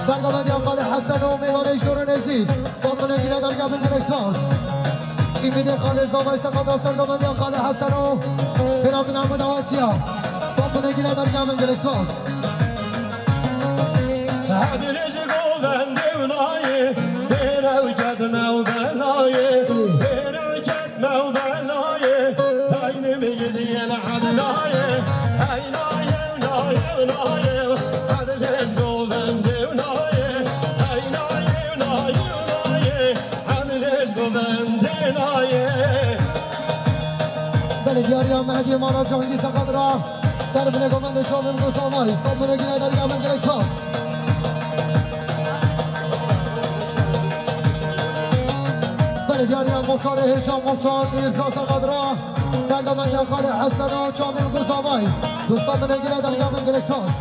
Sergovendiya Xalê Heseno. Mêvanê ji dor û nêzî. Sat binê gile derî gele pê gelek spas. Îmînê Xalê Zavay seqata sergomendiya Xalê Heseno. Xêratina min dawetiya. Sat binê gîle dergiya min gelek spas. Hebirêj govendê û nayê, pêrew ket me û belayê, pêrew ket me û belayê, daynê min yê diyê li Ednayê, hey nayê, nayê, nayê, hebirêj govendê û nayê, hey nayê, nayê, nayê. Hemlêj govendê nayê. Belê diyariya Mehdiyê Mara Cihangîr seqat ra. Ser binê govendê çavê min Gozamay. Sat binê gîle dergiya min gelek spas. Belê diyariya Moçarê Hêja Moçar Mîrza seqat ra. Ser govendiya Xalê Heseno çavê min Gozamay. Sat binê gîle dergiya min gelek spas.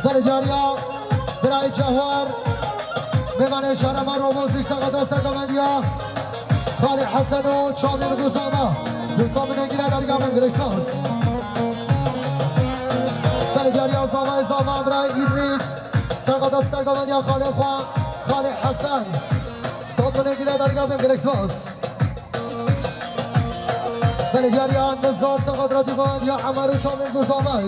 Belê diyariya Birayê Cehwar, mêvanê şarema Romozîk seqata sergovendiya Xalê Heseno çavê min Gozama. Gozama binê gîle dergiya min gelek spas. Belê diyariya Zavayê Zava Birayê Îdrîs. Seqata sergovendiya Xalê Xwa, Xalê Hesen. Sat binê gîle dergiya min gelek spas. Belê diyariya Nizar seqat ra dîvan ya Emer û çavê min Gozamay.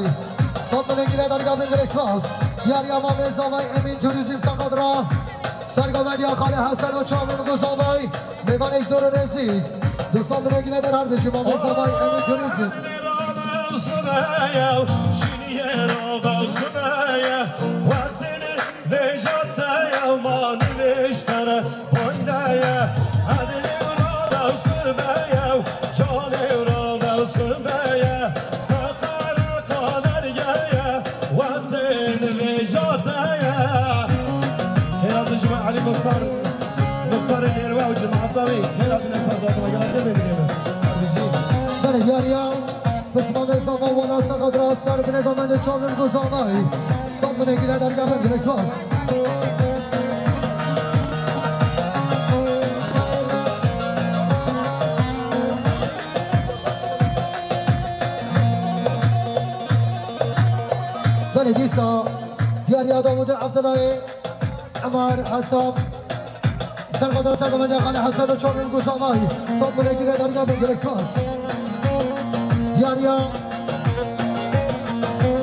Sat binê gîle dergiya min gelek spas. Diyariya Mamê Zavay Emîn Turizm seqat ra. Sergovendiya Xalê Hesen û çavê min Gozamay. Mêvanê ji dor û nêzî. Sat binê gîle der her bijî Mamê Zavay Emîn Turizm. Vêja te ye, manî vêj te re boyne ye, hedê û rada û sibe ye, canê û rada û sibe ye, qeqere qaderge ye, wendên vêja te ye. Hêra dijme Elî Muxtar, Muxtarê Nêrwe û cemaeta wî, hêra dine ser datime gele te bêbîne min. Bijî. Belê, yariya. Pismamê Zava Wala seqat ra ser binê govendê çavê min Gozamay. Sat binê gîle dergiya min gelek spas. Belê dîsa diyariya Dawudê Evdilayê. Emer Hesam. Sergovendiya Xalê Hesen û çavê min Gozamay. Sat binê gîle dergiya min gelek spas. Diyariya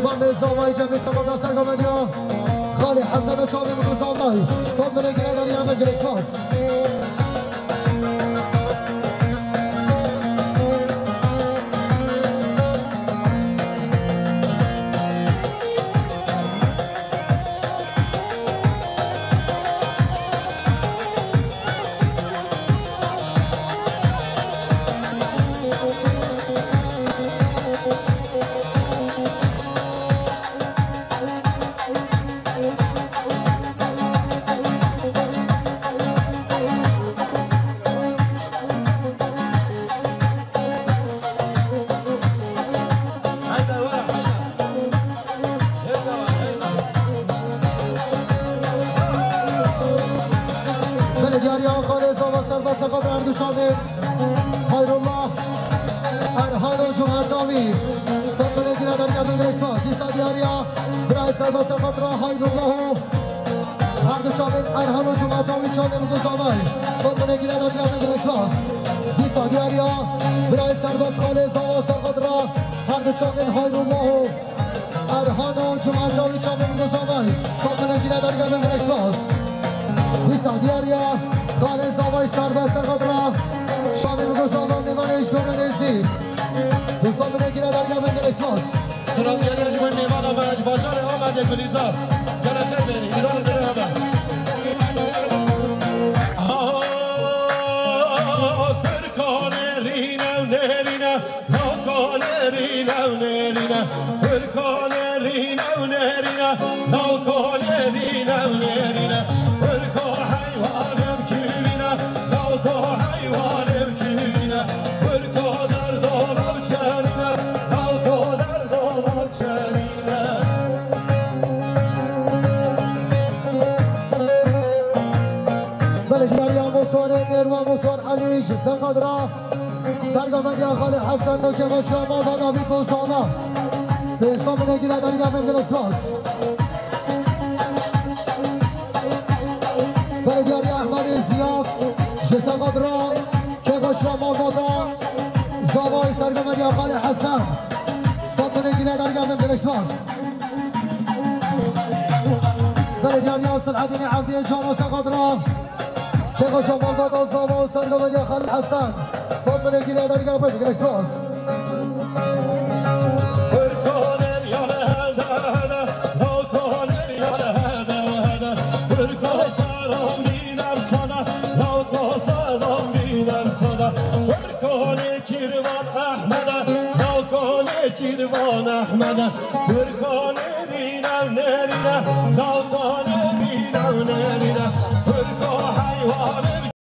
Mamê Zavay Cemî seqata sergovendiya Xalê Hesen û çavê min Gozamay. Sat binê gîle dergiya min gelek spas. Belê diyariya Xalê Zava serbest seqat ra her du çavê. Hayrullah, Erhan û Cuma Çavî. Sat binê gîle dergiya min gelek spas. Dîsa diyariya birayê serbest seqat ra Hayrullah û her du çavên Erhan û Cuma Çavî çavê min Gozamay. Sat binê gîle dergiya min gelek spas. Dîsa diyariya birayê serbest Xalê Zava seqat ra her du çavên Hayrullah û Erhan û Cuma Çavî çavê min Gozamay. Sat binê gîle dergiya min gelek spas. Dîsa diyariya Xalê Zavay serbest seqat ra çavê min Gozamay, mêvanê ji dor û nêzî. Sat binê gîle dergiya min gelek spas. Sura diyariya ji bo mêvana me ji bajarê Amedê Gulîzar. Gelek xêr bênî, dîdara te re hebe. Ah, Kurka nêrîne û nêrîne. Lawka nêrîne û nêrîne, Kurka nêrîne û nêrîne, lawka nêrîne û nêrîne, Kurka heywanê kivîne, lawka heywanê kivîne, Kurka derda navçenîne, lawka derda navçenîne. Belediye ya motorê Nêrwa Motor Elî ji Serqadra. Sergovendiya Xalê Hesen û Kemal Şama Badavî Bozana. Bê sabine gire derya min gelek spas. Belediyariya Ehmedê Ziya Kêxweşa malbata, zavayê sergovendiya Xalê Hesen. Sed milê gîle dergehê min, gelek spas. Belediyariya Selahedînê Evdiyê Cano Sexadra. Kêxweşa malbata, zavayê sergovendiya Xalê Hesen. Sed milê gîle dergehê min, gelek spas. Kirvan Ehmede, Kurkanê dîne nêrîne, Kurkanê dîne nêrîne.